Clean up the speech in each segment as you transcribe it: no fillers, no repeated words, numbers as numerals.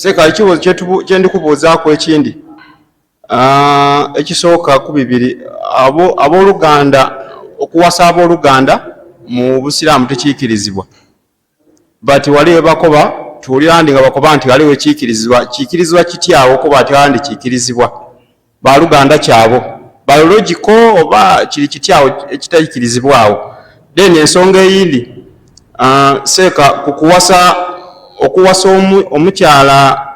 Seeka, ekibuuzo kyendikubuuzaako ekindi, ekisooka ku bibiri, abooluganda okuwasa abooluganda mu Busiraamu tekiikirizibwa, but wali webakoba tuwulira ndi nga bakoba nti waliwo ekiikirizibwa. Kiikirizibwa kityawo okuba ati andi kiikirizibwa baluganda kyabo biological, oba kiri kityawo ekitayikirizibwawo? Then ensonga eyindi, seeka, ku kuwasa, okuwasa omukyala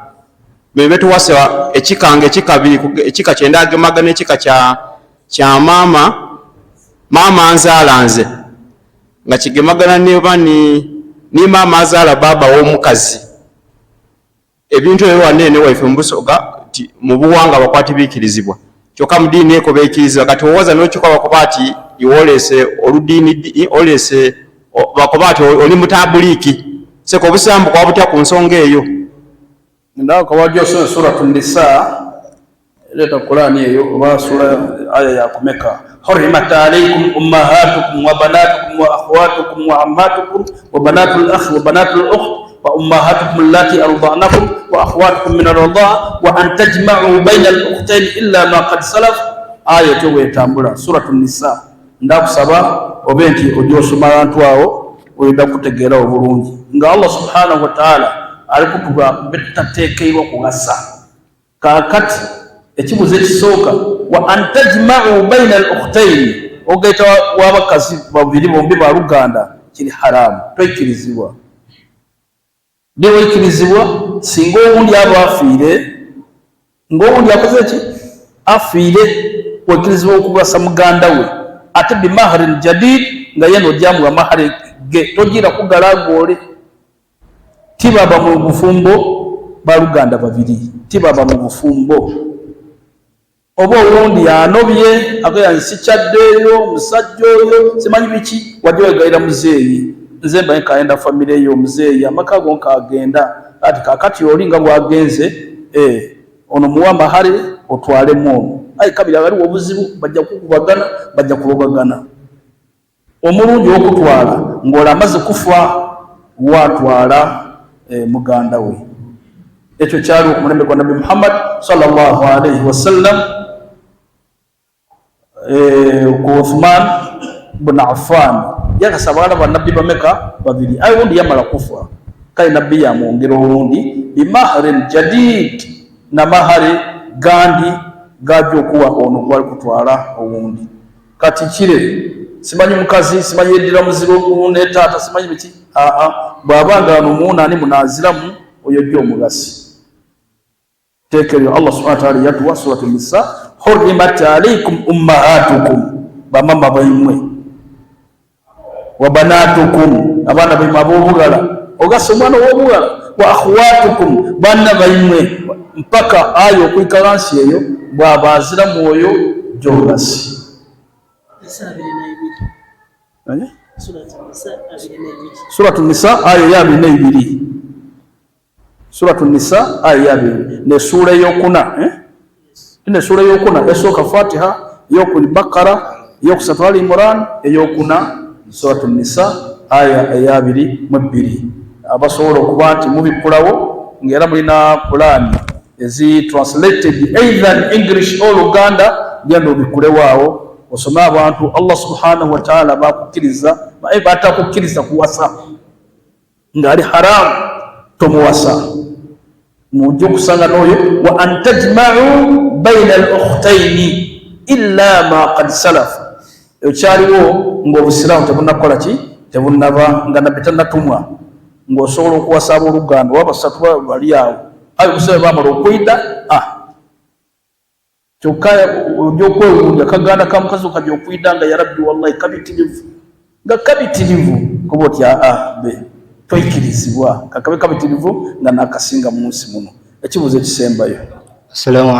bebe tuwasa ekika nga ekika biri ekika kyenda agemagana ekika kya maama nzaala nze nga kigemagana neba ni maama azaala baaba w'omukazi. Ebintu ebyo waneene waife mu Busoga ti mu buwanga bakwati biikirizibwa, kyokka mu diini eko beekirizibwa. Kati owaza n'okikola bakoba ati iwe oleese oludiini, oleese bakoba ati oli mutabuliiki. Seka, obusiraamu bukoba butya ku nsonga eyo? Ndako osome Suratu Nisa, leta Qurani eyo oba sura aya ya kumeka. Hurrimat alaykum ummahatukum wa banatukum wa akhwatukum wa ammatukum wa banatul akhi wa banatul ukht wa ummahatukum allati arda'nakum wa akhwatukum min ar-rida'a wa an tajma'u bayna al-ukhtayn illa ma qad salaf. Aya eyo bwetambula, Suratu Nisa. Ndakusaba obe nti ojja osoma abantu awo oyenda kutegeerawo bulungi nga Allah subhanahu wa ta'ala ali kutuga betutateekeirwa kugasa. Kaakati ekibuzo ekisooka, wa an tajma'u baina al ukhtayn, ogaita w'abakazi babiri bombi baluganda, kiri haramu, toikirizibwa. Niweikirizibwa singa owundi aba afiire, ng'owundi akoze ki, afiire, wekirizibwa okugasa muganda we, ate bimahrin jadid, nga yena ojamuwa mahari ge, togira kugalagoole. Tibaba mu bufumbo baluganda babiri, tibaba mu bufumbo. Oba owundi anobye agaya sikyaddeeyo omusajja oyo simanyi biki, wajja wegayira muzeeyi, nze mbaye nkagenda famire eyo, omuzeeyi amaka go nkagenda ati kakati oli nga bwagenze, ono muwa mahare otwalemu ono. Aye kabiri waliwo obuzibu, bajja kukubagana, bajja kulogagana. Omulungi okutwala ng'oli amaze kufa, watwala muganda we. Ekyo kyaliwo ku mulembe gwa Nabbi Muhammad sallallahu alaihi wasallam, ku Uthman bun Affan yakasa abawala ba nabbi bameka? Babiri. Aye owundi yamala kufa, kale nabbi yamwongera owundi bimahrin jadid, namahare gandi gajja okuwa ono gwali kutwala owundi. Kati kire simanyi mukazi, simanyi yeddira muziro ne taata, simanyi biki. Aa, bw'aba nga nomuwunaani munaziramu oyo jja omugasi. Teeka eryo Allah subhana wataala yatuwa Suratu Nisa, hurrimat alaikum ummahatukum, bamama baimwe, wa banatukum, abaana baimwe ab'obughala, ogasa omwana ow'obughala, wa akhwatukum, banna baimwe, mpaka aya okwika wansi eyo bw'aba aziramu oyo gyogasi. Suratu Nisa aya ya 22. Suratu Nisa aya ya 2 nesuula eyokuna, eh? Ine suura eyokuna esooka Fatiha, eyokubiri Bakara, eyokusatu Ali Imran, eyokuna Suratu Nisa aya eya 22. Abasobola okuba nti mubikulawo ngaera mulina Qurani ezi translated either in English or Luganda, genda obikulewo awo osome. Abantu Allah subhanahu wataala bakukkiriza, batakukkiriza kuwasa ngaali haramu, tomuwasa. Mujja okusanga n'oyo wa an tajma'u baina al ukhtaini illa ma qad salaf. Ekyaliwo ng'obusiraamu tebunakola ki, tebunaba, nga nabbi tannatumwa, ng'osobola okuwasa abooluganda oba basatu bali awo. Aye obusiraamu bamala okwida, ah, kyokka ojja okwewuunya kaganda ka mukazi okajja okwida nga yarabbi wallahi kabitirivu, nga kabitirivu, kuba oti aa be toikirizibwa kakabe kabitirivu nga nakasinga mu nsi muno. Ekibuuzo ekisembayo. Assalamu.